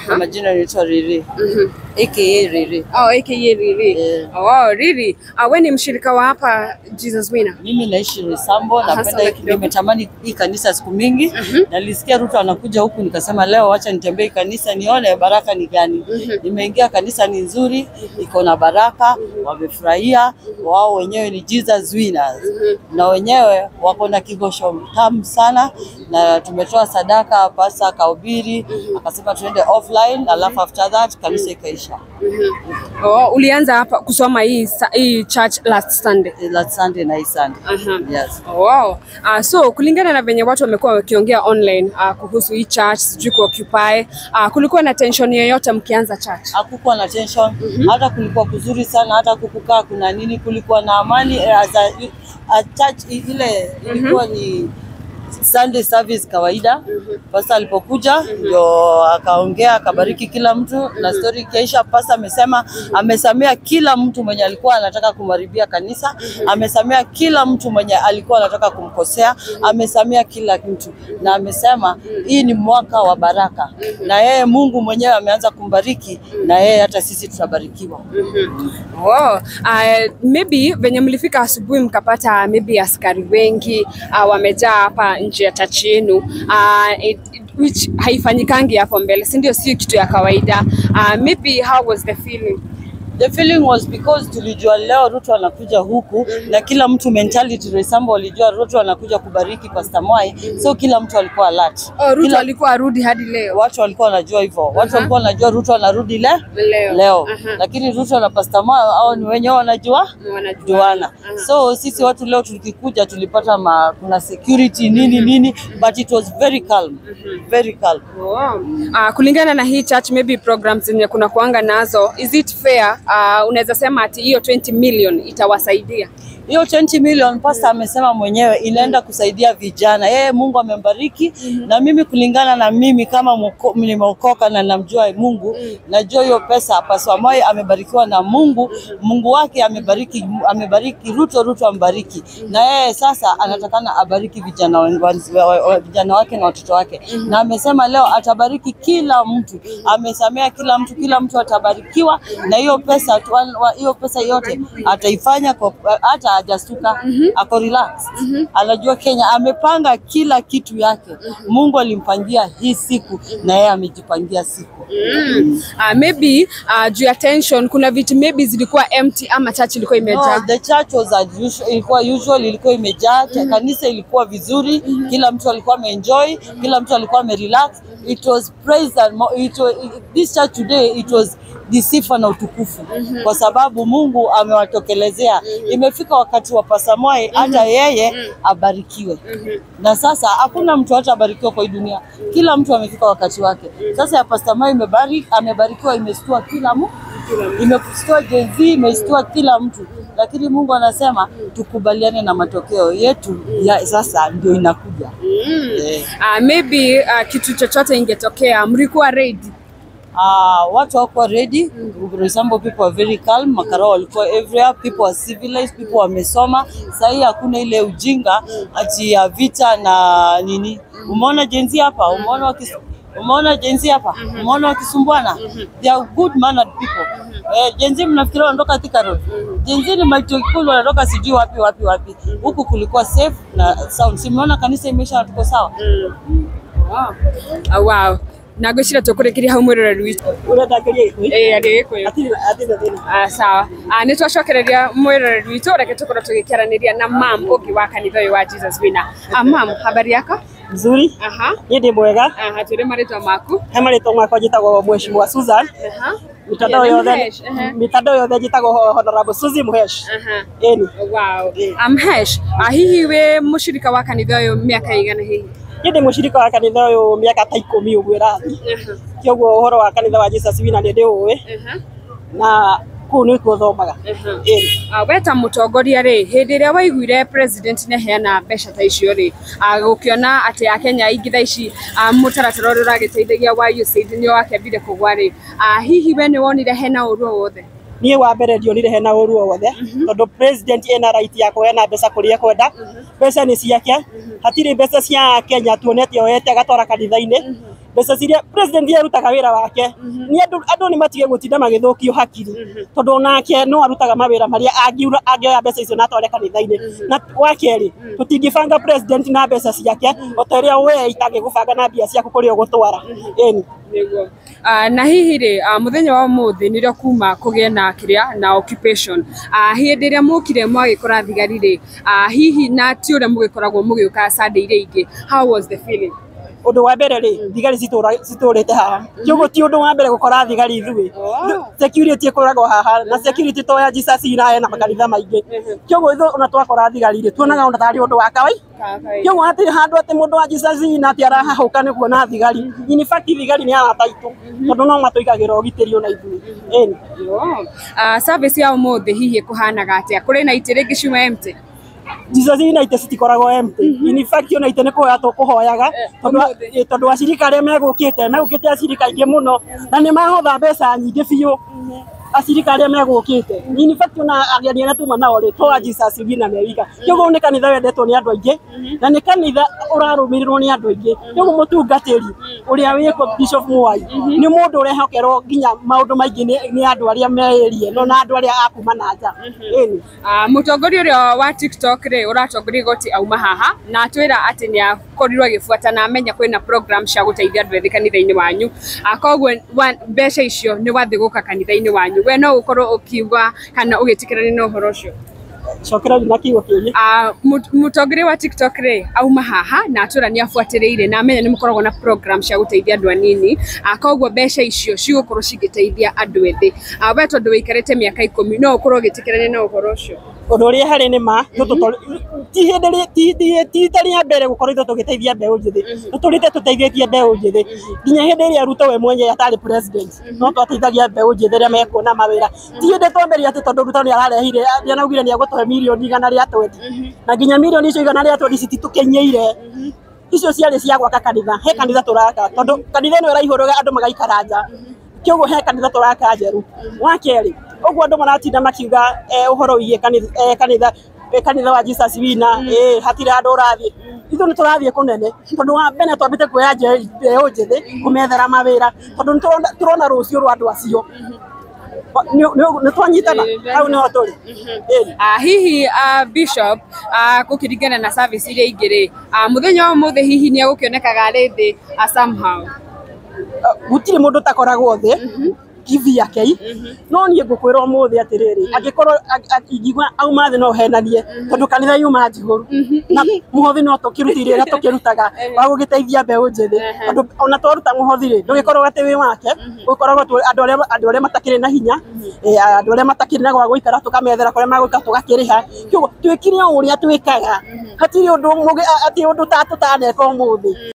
Kwa majina naitwa Riri. AKA Riri. Oh, AKA Riri. Yeah. Oh, Riri. We ni mshirika wa hapa Jesus Winner? Mimi naishi Roysambu, napenda, nimetamani hii kanisa siku mingi. Nalisikia Ruto anakuja huku, nikasema leo wacha nitembee kanisa nione baraka ni gani. Nimeingia kanisa, ni nzuri, iko na baraka, wamefurahia, wao wenyewe ni Jesus Winners. Na wenyewe wako na kigosho tamu sana, na tumetoa sadaka, pasta akahubiri, akasema tuende offline, alafu after that kanisa ikaisha. Oh, ulianza hapa kusoma hii church last Sunday? Last Sunday na hii Sunday. Yes. Oh, wow. So kulingana na venye watu wamekuwa wakiongea online kuhusu hii church, sijui kuoccupy, kulikuwa na tension yoyote mkianza church? Hakukuwa na tension, hata kulikuwa kuzuri sana, hata kukukaa kuna nini, kulikuwa na amani. As a church ile ilikuwa ni Sunday service kawaida. Pastor alipokuja ndio akaongea, akabariki kila mtu na story ikaisha. Pastor amesema amesamea kila mtu mwenye alikuwa anataka kumharibia kanisa, amesamea kila mtu mwenye alikuwa anataka kumkosea, amesamea kila mtu, na amesema hii ni mwaka wa baraka, na yeye Mungu mwenyewe ameanza kumbariki, na yeye hata sisi tutabarikiwa. Oh, maybe venye mlifika asubuhi mkapata maybe askari wengi wamejaa hapa nje ya church yenu, which haifanyikangi hapo mbele, si ndio? Sio kitu ya kawaida. Maybe how was the feeling? The feeling was because tulijua leo Ruto anakuja huku, na kila mtu mentality Roysambu walijua Ruto anakuja kubariki Pastor Mwai, so kila mtu alikuwa alert. Oh, Ruto Kila, alikuwa arudi hadi leo. Watu walikuwa wanajua hivyo. Watu walikuwa wanajua Ruto anarudi Leo. Leo. Lakini Ruto na Pastor Mwai hao ni wenyewe wanajua Wanajua. Juana. So sisi watu leo tukikuja tulipata kuna security nini nini, but it was very calm. Very calm. Oh. Kulingana na hii church, maybe programs zenye kuna kuanga nazo, is it fair, unaweza sema ati hiyo 20 million itawasaidia? Hiyo 20 million, pastor amesema mwenyewe inaenda kusaidia vijana. Yeye Mungu amembariki, na mimi, kulingana na mimi kama nimeokoka na namjua Mungu, najua hiyo pesa Pastor Moi amebarikiwa na Mungu, Mungu wake amebariki, amebariki Ruto, Ruto ambariki. Na yeye sasa anatakana abariki vijana wake na watoto wake. Na amesema leo atabariki kila mtu. Amesamea kila mtu, kila mtu atabarikiwa na hiyo pesa hiyo pesa yote ataifanya kwa, hata hajastuka, ako relaxed. Anajua Kenya amepanga kila kitu yake. Mungu alimpangia hii siku na yeye amejipangia siku. Maybe juu ya tension kuna vitu maybe zilikuwa empty ama church ilikuwa imejaa? No, the church was as usual, ilikuwa usual, ilikuwa imejaa, kanisa ilikuwa vizuri, kila mtu alikuwa ameenjoy, kila mtu alikuwa amerelax. It was praise and this church today, it was ni sifa na utukufu kwa sababu Mungu amewatokelezea. Imefika wakati wa Pastor Moi hata yeye abarikiwe. Na sasa hakuna mtu hata abarikiwa kwa hii dunia, kila mtu amefika wakati wake. Sasa ya Pastor Moi amebarikiwa, imestua kila mtu, imestua Gen Z, imestua kila mtu, lakini Mungu anasema tukubaliane na matokeo yetu ya sasa ndio inakuja. Eh. Maybe kitu chochote ingetokea, mlikuwa ready? Watu hawakuwa ready. Roysambu people are very calm. Makarao walikuwa everywhere. People are civilized. People wamesoma. Sahii hakuna ile ujinga ati ya vita na nini. Umeona Gen Z hapa? Umeona Gen Z hapa? Umeona wakisumbuana? They are good mannered people. Eh, Gen Z mnafikiria wanatoka Thika Road? Gen Z ni maitokulu, wanatoka sijui wapi wapi wapi. Huku kulikuwa safe na sound. Si mmeona kanisa imeisha na tuko sawa? Wow. Wow. Na ngwĩciria tũkũrĩkĩria hau, mwĩroreri witũ. Ũrenda kĩria Gĩkũyũ? Ĩĩ, arĩ Gĩkũyũ. Hatirĩ hatirĩ thĩna. Ah, sawa. Ah, nĩ twacokereria, mwĩroreri witũ, reke tũkorwo tũgĩkĩaranĩria na mam ũngĩ wa kanitha ũyũ wa Jesus Winner. Ah, mam, habari yako? Nzuri. Aha. Niĩ ndĩ mwega. Aha, twĩre marĩtwa maku. He marĩtwa makwa njĩtagwo Mheshimiwa Susan. Mitandao Yeah, yothe Mhesh, aha. Mitandao yothe njĩtagwo Honorable Suzy Mhesh. Ĩni. Wow. Mhesh, ah, hihi wĩ mũcirika wa kanitha ũyũ mĩaka ĩigana hihi? Niĩ ndĩ mũcirika wa kanitha ũyũ mĩaka ta 10 ũguo ĩrathiĩ. Kĩoguo ũhoro wa kanitha wa Jesus Winner nĩ ndĩũĩ na kũu nĩkuo thomaga. Ĩni. We ta mũtongoria rĩ, hĩndĩ ĩrĩa waiguire president nĩaheana mbeca ta icio rĩ, gũkĩona atĩ akenya aingĩ thaa ici, mũtaratara ũrĩa ũragĩteithagia wa USAID nĩ wakĩambire kũgwa rĩ, hihi we nĩ wonire hena ũru o wothe? Niĩ wa mbere ndionire hena ũru o wothe tondũ president ena right ya kũheana mbeca kũrĩa ekwenda. Mbeca nĩ ciake, hatirĩ mbeca cia Kenya tuonete oete agatwara kanitha-inĩ. Mbeca ciria president arutaga wĩra wake ni andũ nĩ matige gũtinda magĩthũkio hakiri tondũ onake no arutaga mawĩra marĩa angiura angĩoya mbeca icio na atware kanitha-inĩ. Na wa kerĩ tũtingĩbanga president na mbeca ciake o ta ũrĩa we itangĩgũbanga na mbia ciaku kũrĩa ũgũtwara. Ĩni. Nĩguo. Na hihi rĩ mũthenya wa ũmũthĩ nĩrĩo kuma kũgĩe na kĩrĩa na occupation, hĩndĩ ĩrĩa mũkire mwagĩkora thigari rĩ, hihi na ti ũrĩa mũgĩkoragwo mũgĩũka Sunday iria ingĩ, how was the feeling? Ũndũ wa mbere rĩ, thigari citũrĩte haha, kĩoguo ti ũndũ wa mbere gũkora thigari ithuĩ. Security ĩkoragwo haha na security to ya Jesus ira na makanitha maingĩ, kĩoguo ithuĩ ona twakora thigari rĩ tuonaga ona tarĩ ũndũ wa kawaida. Kĩoguo hatirĩ handũ atĩ mũndũ wa Jesus ina atĩ arahahũka nĩ kuona thigari. In fact thigari nĩ arata aitũ tondũ no matũigagĩra ũgitĩri ona ithuĩ. Ĩni. Service ya ũmũthĩ hihi ĩkũhanaga atĩa? Kũrĩ na itĩ rĩngĩ ciuma empty? Jesus ina itĩ citikoragwo empty. In fact ona itĩ nĩ kũhoya tũkũhoyaga tondũ acirika arĩa megũkĩte acirika aingĩ mũno na nĩ mahotha mbeca nyingĩ biũ acirika arĩa megũkĩte. In fact ona ageni arĩa tuma nao rĩ to a Jesus wina me wika. Kĩoguo nĩ kanitha wendetwo nĩ andũ aingĩ na nĩ kanitha ũrarũmĩrĩrwo nĩ andũ aingĩ. Kĩoguo mũtungatĩri ũrĩa wĩkwo Bishop Mwai nĩ mũndũ ũrehokerwo nginya maũndũ maingĩ nĩ andũ arĩa me area ĩno na andũ arĩa a kuma na nja. Ĩni. Mũtongoria ũrĩa wa TikTok rĩ ũratongoria igoti auma haha na atwĩra atĩ nĩ akorirwo agĩbuata na amenya kwĩna program cia gũteithia andũ ethĩ kanitha-inĩ wanyu, koguo mbeca icio nĩ wathiĩ gũka kanitha-inĩ wanyu, we no ũkorwo ũkiuga kana ũgĩtĩkĩrania na ũhoro ũcio? Cokera na kiugo kĩũria. Mũtongoria wa TikTok rĩ auma haha na atwĩra nĩ abuatĩrĩire na amenya nĩ mũkoragwo na program cia gũteithia andũ anini, koguo mbeca icio cigũkorwo cigĩteithia andũ ethĩ. We tondũ wĩikarĩte mĩaka 10 no ũkorwo ũgĩtĩkĩrania na ũhoro ũcio? Ũndũ ũrĩa harĩ nĩ ma ti hĩndĩ ti rita rĩa mbere gũkorwo ithuĩ tũgĩteithia mbeũ njĩthĩ, tũtũrĩte tũteithĩtie mbeũ njĩthĩ nginya hĩndĩ ĩrĩa Ruto we mwenyewe atarĩ president no twateithagia mbeũ njĩthĩ rĩa mekuona mawĩra. Ti hĩndĩ twambĩrĩria atĩ tondũ Ruto nĩ ararehire nĩ araugire nĩ egũtũhe mirioni 120 na nginya mirioni icio 120 cititũkinyĩire. Icio ciarĩ cia gwaka kanitha, he kanitha tũraka tondũ kanitha ĩno ĩraihũrũga andũ magaikara nja, kĩoguo he kanitha tũraka njerũ. Wa kerĩ ũguo andũ maratinda makiuga ũhoro wĩgiĩ kanitha wa Jesus wina hatirĩ handũ ũrathiĩ. Ithuĩ nĩ tũrathiĩ kũnene tondũ wa mbere twambĩte kuoya mbeũ njĩthĩ kũmethera mawĩra tondũ nĩ tũrona rũciũ rwa andũ acio nĩ twanyitana hau nĩho tũrĩ. Hihi Bishop gũkĩringana na service iria ingĩ rĩ, mũthenya wa ũmũthĩ hihi nĩ egũkĩonekaga arĩ thĩ somehow? Gũtirĩ mũndũ ũtakoragwo thĩ kivyake, no niĩ ngũkwĩra ũmũthĩ atĩrĩrĩ, angĩkorwo ingiuga auma thĩ no henanie tondũ kanitha yuma njihũru na mũhothi no tũkĩrutire ũrĩa tũkĩrutaga wa gũgĩteithia mbeũ njĩthĩ tondũ ona twaruta mũhothi rĩ ndũgĩkoragwo atĩ wĩ wake, ũkoragwo andũ arĩa matakĩrĩ na hinya, andũ arĩa matakĩrĩ na gwa gũikara tũkamethera kũrĩa magũikara tũgakĩrĩha. Kĩoguo twĩkire o ũrĩa twĩkaga, hatirĩ ũndũ atĩ ũndũ ta tũtaneka ũmũthĩ.